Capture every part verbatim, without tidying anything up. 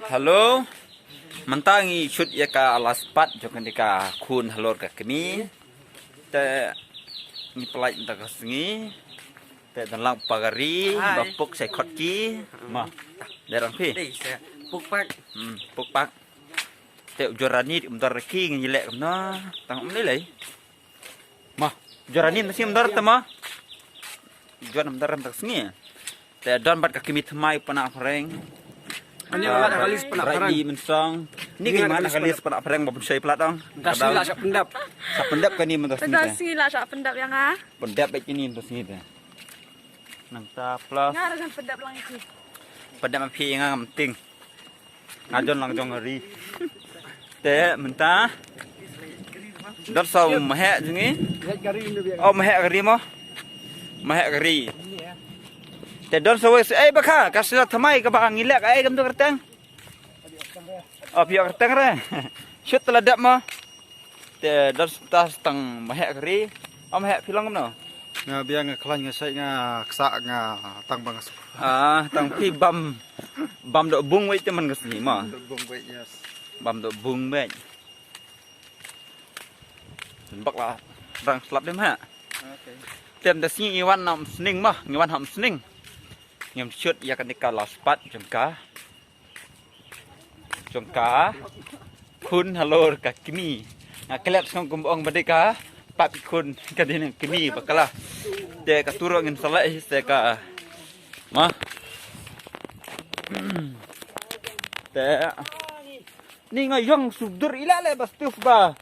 Hello. Mynta ngi shoot ïa ka last part jong kane ka khun halor ka kmie. Te ngi pynlait mynta ka sngi. Te don lang pa kari ba puk sai khot ki. Ma. Dei rang phi. Dei sa puk pak. Hmm, puk pak. Te u Jorani um dar ki ngi leh kumno. Tang um lei lei. Ma, Jorani mynta sngi um dar te ma. Jon um dar mynta sngi. Te don bad ka kmie thymmai Pnah Phareng. Ani la ka list Pnah Phareng. Rai di mynsong. Ni ki mana ka list Pnah Phareng ba pynshai plat dong. Mynta sngi la shah pyndap. Shah pyndap kane mynta sngi. Mynta sngi la shah pyndap ïa nga. Pyndap bad kane mynta sngi te. Nangta plus. Nga ruh ngan pyndap lang ïa ki. Pyndap ma phi nga ngam ting. Nga jon lang jong ri. Te mynta. Don sa u maheh jong ngi. Oh maheh kari mo. Maheh kari. Te don sa wei sa ei ba kha ka sla thymmai kaba ngi leh ka ei kam tu kyrteng. Oh phi ïoh kyrteng re. Shoot te la dep mo. Te don sa tang maheh kari. Oh maheh phi long kumno. Nga biang nga khlaiñ nga shait nga ksa nga tang ba nga suk. Ah tang phi bam bam doh bung wei te man ka sngi mo. Doh bung wei yes. Bam doh bung wei. Bak la rang slap dem ha. Okay. Tem da sngi ngi wan na um sning mo ngi wan ha um sning. Ngim shoot ïa kane ka last part jong ka. Jong ka khun halor ka kmie. Nga klet sngewbha kum ong ba dei ka pap khun ka dei ka kmie ba kala. Te ka turo ngin sa leh hi te ka ma. Te ni nga ïong sudor ila le ba stuf ba.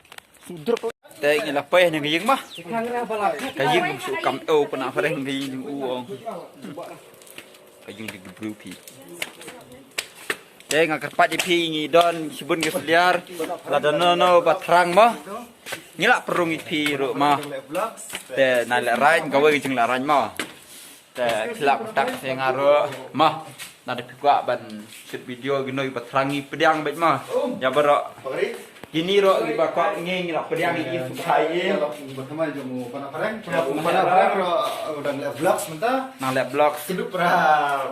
Sudor. Te ngi la poi ha ka ïing ma. Ka ïing shu kam eu Pnah Phareng ka ïing jong u ong. Ka ïing di bru phi. Te nga kyrpad ïa phi ngi don shibun ki sliar. Lada no no ba thrang ma. Ngi la prung ïa phi ruh ma. Te na leh rain kawei ka jing leh rain ma. Te khilak tak se nga ro ma. Na da phi kwah ban shoot video ki noi ba thrang ngi pdiang bad ma. Ya baro. Kini ro ki ba kwah ngi ngi la pdiang ngi subscribe. Ba khamai jong u Pnah Phareng. Pnah Phareng ro dang leh vlogs mynta. Nang leh vlogs. Kiduk pra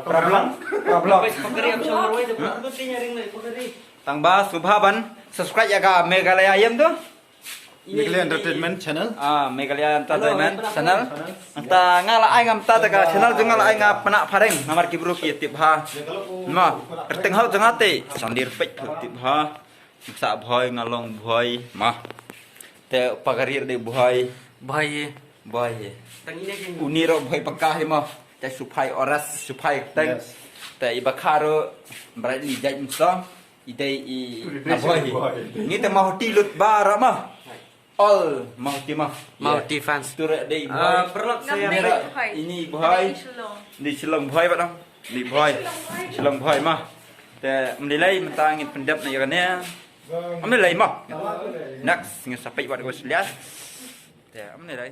problem. Problem. Pakari am shong roi de pakari. Tang ba subha ban subscribe ïa ka Meghalaya ïem tu. Meghalaya Entertainment Channel. Ah, Meghalaya Entertainment Channel. Nta nga la ai ngam ta ka channel jong nga la ai nga Pnah Phareng namar ki bru ki tip ha. Ma, kyrteng hau jong nga te. Sandir pek tip ha. Sa bhoi nga long bhoi ma. Te pagarir de bhoi. Bhoi. Bhoi. Uni ro bhoi pakah ma. Te supai oras supai teng. Te ibakaro brai ni jai msong. Idei i na boy. Ni te mau ti lut bara ma. All mau ti ma. Mau ti fans. Tur dei boy. Perlok saya. Ini boy. Di Shillong boy ba dong. Di boy. Shillong boy ma. Te mlilai mentang ngin pendap na yagane. Mlilai ma. Next ngin sapai wat ko selias. Te mlilai.